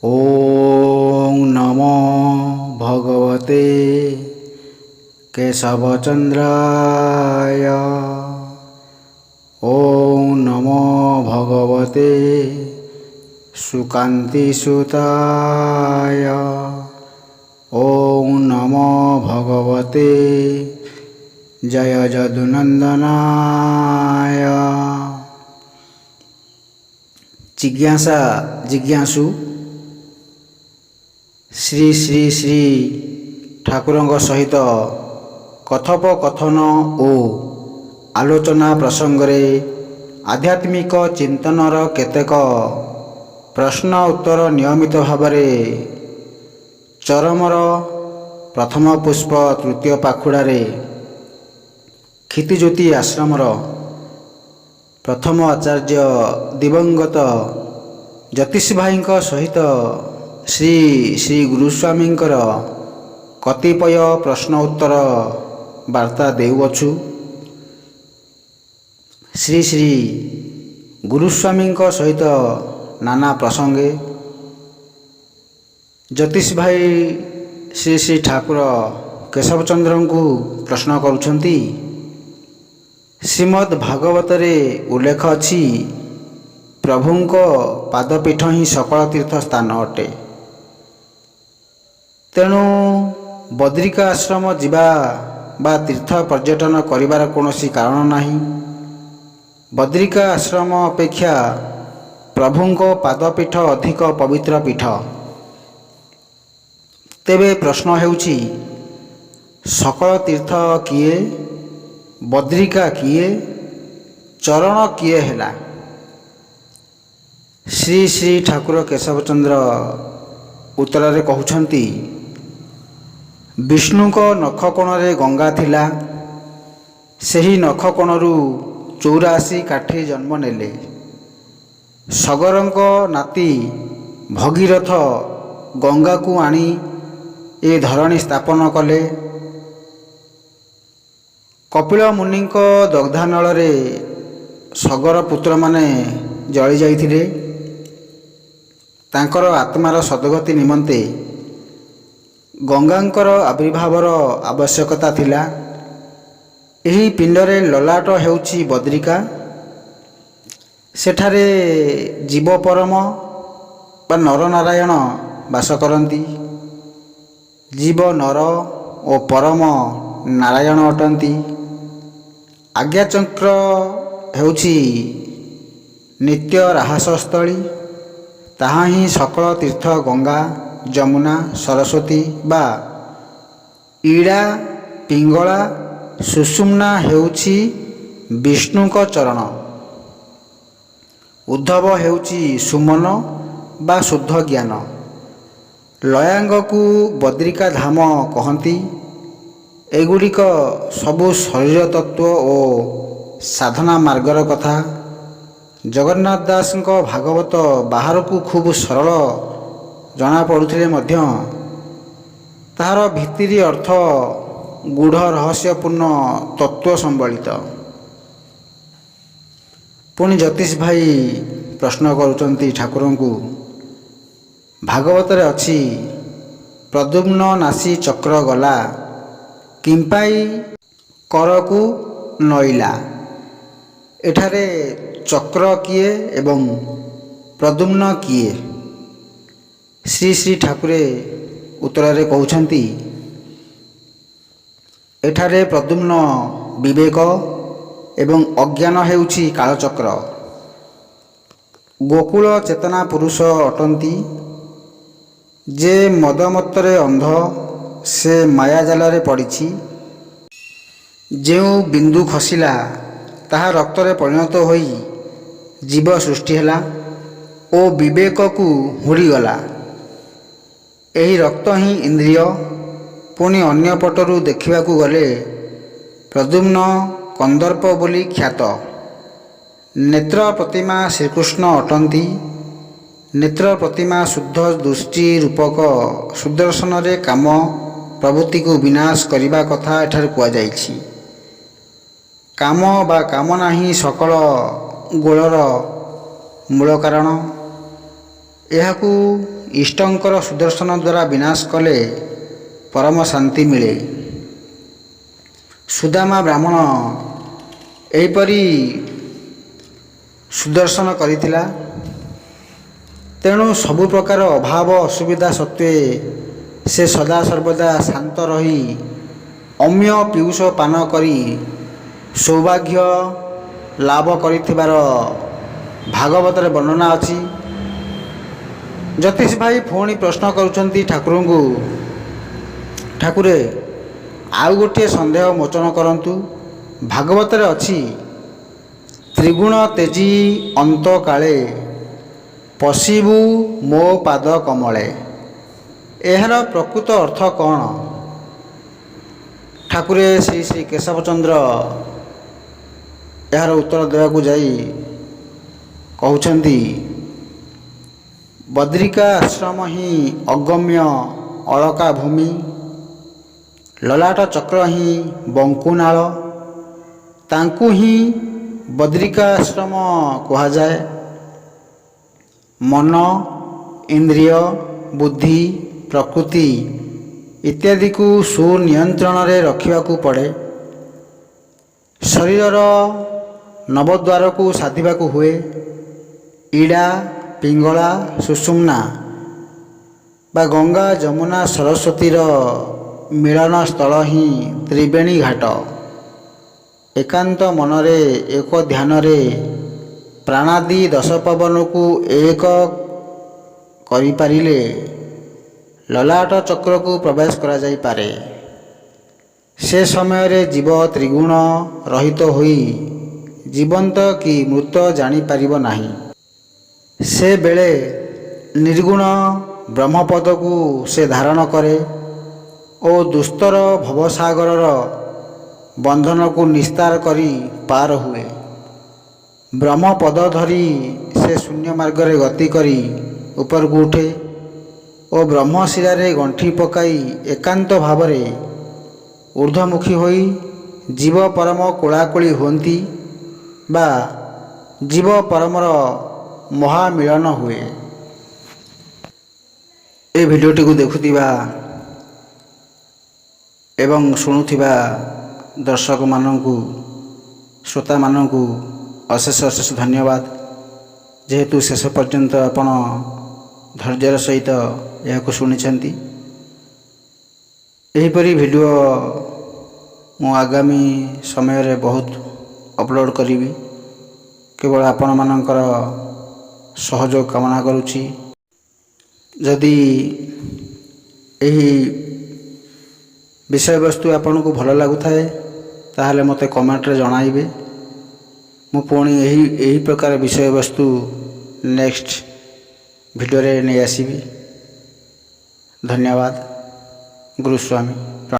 ଓଁ ନମୋ ଭଗବତେ କେଶବଚନ୍ଦ୍ରାୟ। ଓଁ ନମୋ ଭଗବତେ ସୁକାନ୍ତିସୁତାୟ। ଓଁ ନମୋ ଭଗବତେ ଜୟ ଯଦୁନନ୍ଦନାୟ। ଜିଜ୍ଞାସା ଜିଜ୍ଞାସୁ ଶ୍ରୀ ଶ୍ରୀ ଶ୍ରୀ ଠାକୁରଙ୍କ ସହିତ କଥୋପକଥନ ଓ ଆଲୋଚନା ପ୍ରସଙ୍ଗରେ ଆଧ୍ୟାତ୍ମିକ ଚିନ୍ତନର କେତେକ ପ୍ରଶ୍ନ ଉତ୍ତର ନିୟମିତ ଭାବରେ ଚରମର ପ୍ରଥମ ପୁଷ୍ପ ତୃତୀୟ ପାଖୁଡ଼ାରେ କ୍ଷିତିଜ୍ୟୋତି ଆଶ୍ରମର ପ୍ରଥମ ଆଚାର୍ଯ୍ୟ ଦିବଙ୍ଗତ ଯତୀଶ ଭାଇଙ୍କ ସହିତ ଶ୍ରୀ ଶ୍ରୀ ଗୁରୁସ୍ୱାମୀଙ୍କର କତିପୟ ପ୍ରଶ୍ନ ଉତ୍ତର ବାର୍ତ୍ତା ଦେଉଅଛୁ। ଶ୍ରୀ ଶ୍ରୀ ଗୁରୁସ୍ୱାମୀଙ୍କ ସହିତ ନାନା ପ୍ରସଙ୍ଗେ ଯତୀଶ ଭାଇ ଶ୍ରୀ ଶ୍ରୀ ଠାକୁର କେଶବଚନ୍ଦ୍ରଙ୍କୁ ପ୍ରଶ୍ନ କରୁଛନ୍ତି, ଶ୍ରୀମଦ୍ ଭାଗବତରେ ଉଲ୍ଲେଖ ଅଛି ପ୍ରଭୁଙ୍କ ପାଦପୀଠ ହିଁ ସକଳ ତୀର୍ଥ ସ୍ଥାନ ଅଟେ, ତେଣୁ ବଦ୍ରିକା ଆଶ୍ରମ ଯିବା ବା ତୀର୍ଥ ପର୍ଯ୍ୟଟନ କରିବାର କୌଣସି କାରଣ ନାହିଁ। ବଦ୍ରିକା ଆଶ୍ରମ ଅପେକ୍ଷା ପ୍ରଭୁଙ୍କ ପାଦପୀଠ ଅଧିକ ପବିତ୍ର ପୀଠ। ତେବେ ପ୍ରଶ୍ନ ହେଉଛି, ସକଳ ତୀର୍ଥ କିଏ, ବଦ୍ରିକା କିଏ, ଚରଣ କିଏ ହେଲା? ଶ୍ରୀ ଶ୍ରୀ ଠାକୁର କେଶବଚନ୍ଦ୍ର ଉତ୍ତରରେ କହୁଛନ୍ତି, ବିଷ୍ଣୁଙ୍କ ନଖ କୋଣରେ ଗଙ୍ଗା ଥିଲା, ସେହି ନଖ କୋଣରୁ 84 କାଠି ଜନ୍ମ ନେଲେ। ସଗରଙ୍କ ନାତି ଭଗୀରଥ ଗଙ୍ଗାକୁ ଆଣି ଏ ଧରଣୀ ସ୍ଥାପନ କଲେ। କପିଳ ମୁନିଙ୍କ ଦଗ୍ଧାନଳରେ ସଗର ପୁତ୍ରମାନେ ଜଳି ଯାଇଥିଲେ। ତାଙ୍କର ଆତ୍ମାର ସଦ୍ଗତି ନିମନ୍ତେ ଗଙ୍ଗାଙ୍କର ଆବିର୍ଭାବର ଆବଶ୍ୟକତା ଥିଲା। ଏହି ପିଣ୍ଡରେ ଲଲାଟ ହେଉଛି ବଦ୍ରିକା। ସେଠାରେ ଜୀବ ପରମ ବା ନରନାରାୟଣ ବାସ କରନ୍ତି। ଜୀବ ନର ଓ ପରମ ନାରାୟଣ ଅଟନ୍ତି। ଆଜ୍ଞାଚକ୍ର ହେଉଛି ନିତ୍ୟ ରାହାସସ୍ଥଳୀ। ତାହା ହିଁ ସକଳ ତୀର୍ଥ ଗଙ୍ଗା, ଯମୁନା, ସରସ୍ୱତୀ ବା ଇଡ଼ା, ପିଙ୍ଗଳା, ସୁଷୁମ୍ନା ହେଉଛି ବିଷ୍ଣୁଙ୍କ ଚରଣ। ଉଦ୍ଧବ ହେଉଛି ସୁମନ ବା ଶୁଦ୍ଧ ଜ୍ଞାନ। ଲୟାଙ୍ଗକୁ ବଦ୍ରିକା ଧାମ କହନ୍ତି। ଏଗୁଡ଼ିକ ସବୁ ଶରୀର ତତ୍ତ୍ୱ ଓ ସାଧନା ମାର୍ଗର କଥା। ଜଗନ୍ନାଥ ଦାସଙ୍କ ଭାଗବତ ବାହାରକୁ ଖୁବ୍ ସରଳ ଜଣାପଡ଼ୁଥିଲେ ମଧ୍ୟ ତାହାର ଭିତିରି ଅର୍ଥ ଗୂଢ଼ ରହସ୍ୟପୂର୍ଣ୍ଣ ତତ୍ତ୍ୱ ସମ୍ବଳିତ। ପୁଣି ଯତୀଶ ଭାଇ ପ୍ରଶ୍ନ କରୁଛନ୍ତି ଠାକୁରଙ୍କୁ, ଭାଗବତରେ ଅଛି ପ୍ରଦ୍ୟୁମ୍ନ ନାସି ଚକ୍ର ଗଲା, କିମ୍ପାଇ କରକୁ ନଇଲା। ଏଠାରେ ଚକ୍ର କିଏ ଏବଂ ପ୍ରଦ୍ୟୁମ୍ନ କିଏ? ଶ୍ରୀ ଶ୍ରୀ ଠାକୁରେ ଉତ୍ତରରେ କହୁଛନ୍ତି, ଏଠାରେ ପ୍ରଦ୍ୟୁମ୍ନ ବିବେକ ଏବଂ ଅଜ୍ଞାନ ହେଉଛି କାଳଚକ୍ର। ଗୋକୁଳ ଚେତନା ପୁରୁଷ ଅଟନ୍ତି। ଯେ ମଦମତ୍ତରେ ଅନ୍ଧ, ସେ ମାୟାଜାଲରେ ପଡ଼ିଛି। ଯେଉଁ ବିନ୍ଦୁ ଖସିଲା ତାହା ରକ୍ତରେ ପରିଣତ ହୋଇ ଜୀବ ସୃଷ୍ଟି ହେଲା ଓ ବିବେକକୁ ହୁଡ଼ିଗଲା। ଏହି ରକ୍ତ ହିଁ ଇନ୍ଦ୍ରିୟ। ପୁଣି ଅନ୍ୟ ପଟରୁ ଦେଖିବାକୁ ଗଲେ ପ୍ରଦ୍ୟୁମ୍ନ କନ୍ଦର୍ପ ବୋଲି ଖ୍ୟାତ। ନେତ୍ର ପ୍ରତିମା ଶ୍ରୀକୃଷ୍ଣ ଅଟନ୍ତି। ନେତ୍ର ପ୍ରତିମା ଶୁଦ୍ଧ ଦୃଷ୍ଟି ରୂପକ ସୁଦର୍ଶନରେ କାମ ପ୍ରବୃତ୍ତିକୁ ବିନାଶ କରିବା କଥା ଏଠାରେ କୁହାଯାଇଛି। କାମ ବା କାମନା ହିଁ ସକଳ ଗୋଳର ମୂଳ କାରଣ। ଏହାକୁ ଇଷ୍ଟଙ୍କର ସୁଦର୍ଶନ ଦ୍ୱାରା ବିନାଶ କଲେ ପରମ ଶାନ୍ତି ମିଳେ। ସୁଦାମା ବ୍ରାହ୍ମଣ ଏହିପରି ସୁଦର୍ଶନ କରିଥିଲା। ତେଣୁ ସବୁ ପ୍ରକାର ଅଭାବ ଅସୁବିଧା ସତ୍ତ୍ୱେ ସେ ସଦାସର୍ବଦା ଶାନ୍ତ ରହି ଅମୀୟ ପୀୟୁଷ ପାନ କରି ସୌଭାଗ୍ୟ ଲାଭ କରିଥିବାର ଭାଗବତରେ ବର୍ଣ୍ଣନା ଅଛି। ଯତୀଶ ଭାଇ ପୁଣି ପ୍ରଶ୍ନ କରୁଛନ୍ତି ଠାକୁରଙ୍କୁ, ଠାକୁରେ ଆଉ ଗୋଟିଏ ସନ୍ଦେହ ମୋଚନ କରନ୍ତୁ। ଭାଗବତରେ ଅଛି, ତ୍ରିଗୁଣ ତେଜି ଅନ୍ତକାଳେ ପଶିବୁ ମୋ ପାଦ କମଳେ। ଏହାର ପ୍ରକୃତ ଅର୍ଥ କ'ଣ? ଠାକୁରେ ଶ୍ରୀ ଶ୍ରୀ କେଶବ ଚନ୍ଦ୍ର ଏହାର ଉତ୍ତର ଦେବାକୁ ଯାଇ କହୁଛନ୍ତି, ବଦ୍ରିକା ଆଶ୍ରମ ହିଁ ଅଗମ୍ୟ ଅଳକା ଭୂମି, ଲଲାଟ ଚକ୍ର ହିଁ ବଙ୍କୁନାଳ, ତାଙ୍କୁ ହିଁ ବଦ୍ରିକା ଆଶ୍ରମ କୁହାଯାଏ। ମନ, ଇନ୍ଦ୍ରିୟ, ବୁଦ୍ଧି, ପ୍ରକୃତି ଇତ୍ୟାଦିକୁ ସୁନିୟନ୍ତ୍ରଣରେ ରଖିବାକୁ ପଡ଼େ। ଶରୀରର ନବଦ୍ୱାରକୁ ସାଧିବାକୁ ହୁଏ। ଇଡ଼ା, ପିଙ୍ଗଳା, ସୁଷୁମ୍ନା ବା ଗଙ୍ଗା, ଯମୁନା, ସରସ୍ୱତୀର ମିଳନ ସ୍ଥଳ ହିଁ ତ୍ରିବେଣୀ ଘାଟ। ଏକାନ୍ତ ମନରେ ଏକ ଧ୍ୟାନରେ ପ୍ରାଣାଦି ଦଶପବନକୁ ଏକ କରିପାରିଲେ ଲଲାଟ ଚକ୍ରକୁ ପ୍ରବେଶ କରାଯାଇପାରେ। ସେ ସମୟରେ ଜୀବ ତ୍ରିଗୁଣ ରହିତ ହୋଇ ଜୀବନ୍ତ କି ମୃତ ଜାଣିପାରିବ ନାହିଁ। ସେ ବେଳେ ନିର୍ଗୁଣ ବ୍ରହ୍ମପଦକୁ ସେ ଧାରଣ କରେ ଓ ଦୁସ୍ତର ଭବସାଗରର ବନ୍ଧନକୁ ନିସ୍ତାର କରି ପାର ହୁଏ। ବ୍ରହ୍ମପଦ ଧରି ସେ ଶୂନ୍ୟ ମାର୍ଗରେ ଗତି କରି ଉପରକୁ ଉଠେ ଓ ବ୍ରହ୍ମଶିରାରେ ଗଣ୍ଠି ପକାଇ ଏକାନ୍ତ ଭାବରେ ଉର୍ଦ୍ଧ୍ୱମୁଖୀ ହୋଇ ଜୀବ ପରମ କୋଳାକୋଳି ହୁଅନ୍ତି ବା ଜୀବ ପରମର ମହାମିଳନ ହୁଏ। ଏ ଭିଡ଼ିଓଟିକୁ ଦେଖୁଥିବା ଏବଂ ଶୁଣୁଥିବା ଦର୍ଶକମାନଙ୍କୁ, ଶ୍ରୋତାମାନଙ୍କୁ ଅଶେଷ ଅଶେଷ ଧନ୍ୟବାଦ, ଯେହେତୁ ଶେଷ ପର୍ଯ୍ୟନ୍ତ ଆପଣ ଧୈର୍ଯ୍ୟର ସହିତ ଏହାକୁ ଶୁଣିଛନ୍ତି। ଏହିପରି ଭିଡ଼ିଓ ମୁଁ ଆଗାମୀ ସମୟରେ ବହୁତ ଅପଲୋଡ଼ କରିବି। କେବଳ ଆପଣମାନଙ୍କର ସହଯୋଗ କାମନା କରୁଛି। ଯଦି ଏହି ବିଷୟବସ୍ତୁ ଆପଣଙ୍କୁ ଭଲ ଲାଗୁଥାଏ, ତାହେଲେ ମୋତେ କମେଣ୍ଟରେ ଜଣାଇବେ। ମୁଁ ପୁଣି ଏହି ପ୍ରକାର ବିଷୟବସ୍ତୁ ନେକ୍ସଟ ଭିଡ଼ିଓରେ ନେଇ ଆସିବି। ଧନ୍ୟବାଦ। ଗୁରୁସ୍ୱାମୀ।